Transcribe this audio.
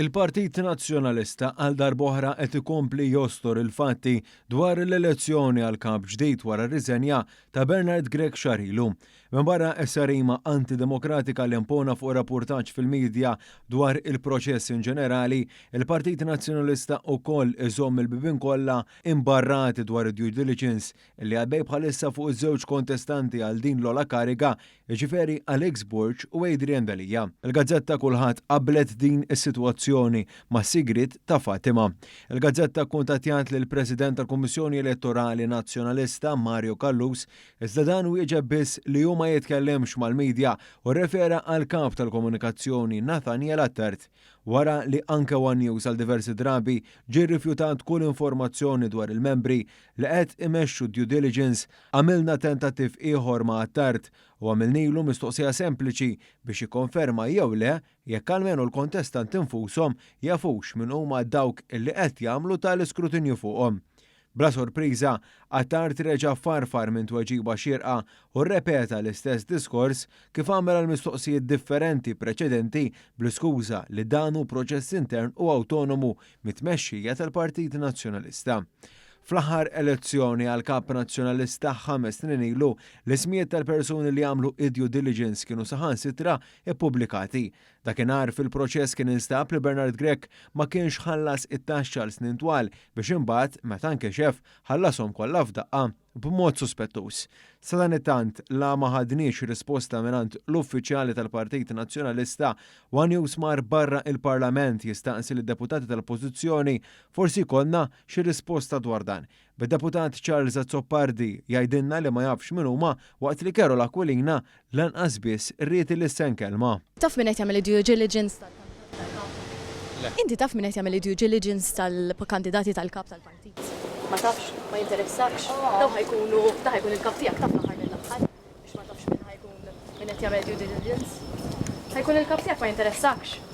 Il-Partit Nazzjonalista għal darb'oħra qed ikompli jostor il-fatti dwar l-elezzjoni għal kap ġdid wara r-riżenja ta' Bernard Grech xahar ilu. Minbarra s-sarima antidemokratika li impona fuq rapurtaġġ fil-midja dwar il-proċess in ġenerali, il-Partit Nazzjonalista wkoll iżomm il-bibien kollha imbarrati dwar id-due diligence li għaddej bħalissa fuq iż-żewġ kontestanti għal din l-ogħla kariga, jiġifieri Alex Borg u Adrian Delia. Il-gazzetta Kulħadd qabblet din is-sitwazzjoni mas-sigriet ta' Fatima. Il-gazzetta kkuntattjat lill-President tal-Kummissjoni Elettorali Nazzjonalista Mario Callus iżda dan wieġeb biss li hu ma jitkellimx mal-media u rrefera għall-Kap tal-Komunikazzjoni Nathaniel Attard. Wara li anke one News għal diversi drabi ġie rrifjutat kull informazzjoni dwar il-membri li qed imexxu d-due diligence, għamilna tentattiv ieħor ma' Attard u għamilnilu mistoqsija sempliċi biex jikkonferma jew le jekk almenu l-kontestanti nfushom jafux min huma dawk li qed jagħmlu tali skrutinju fuqhom. Bla sorpriża, Attard reġa' farfar minn tweġiba xierqa u rrepeta l-istess diskors kif għamel għal mistoqsijiet differenti preċedenti bl-iskuża li dan hu proċess intern u awtonomu mit-tmexxija tal-Partit Nazzjonalista. Fl-aħħar elezzjoni għal Kap Nazzjonalista 5 snin ilu, l-ismijiet tal-persuni li għamlu id-due diligence kienu saħansitra ppubblikati. Dakinhar fil-proċess kien instab li Bernard Grech ma kienx ħallas it-taxxa għal snin twal biex imbagħad, meta nkixef, ħallashom kollha f'daqqa, b'mod suspettuż. Sadanittant, la ma ħadniex risposta mingħand l-uffiċjali tal-Partit Nazzjonalista, one News mar barra il-Parlament jistaqsi lid-deputati tal-Oppożizzjoni forsi jkollna xi risposta dwar dan. Bid-Deputat Charles Azzopardi jgħidilna li ma jafx min huma waqt li Karol Aquilina lanqas biss ried ilissen kelma. Taf min qed jagħmel id-due diligence tal-kandidati tal-kap? Le. Inti taf min qed jagħmel id-due diligence tal-kandidati tal-kap tal-partit? Ma tafx? Ma jinteressakx? Dawn ħa jkunu, dan ħa jkun il-kap tiegħek taf l-aħħar mill-aħħar biex ma tafx min ħa jkun min qed jagħmel due diligence. Ħa jkun il-kap tiegħek ma jinteressakx?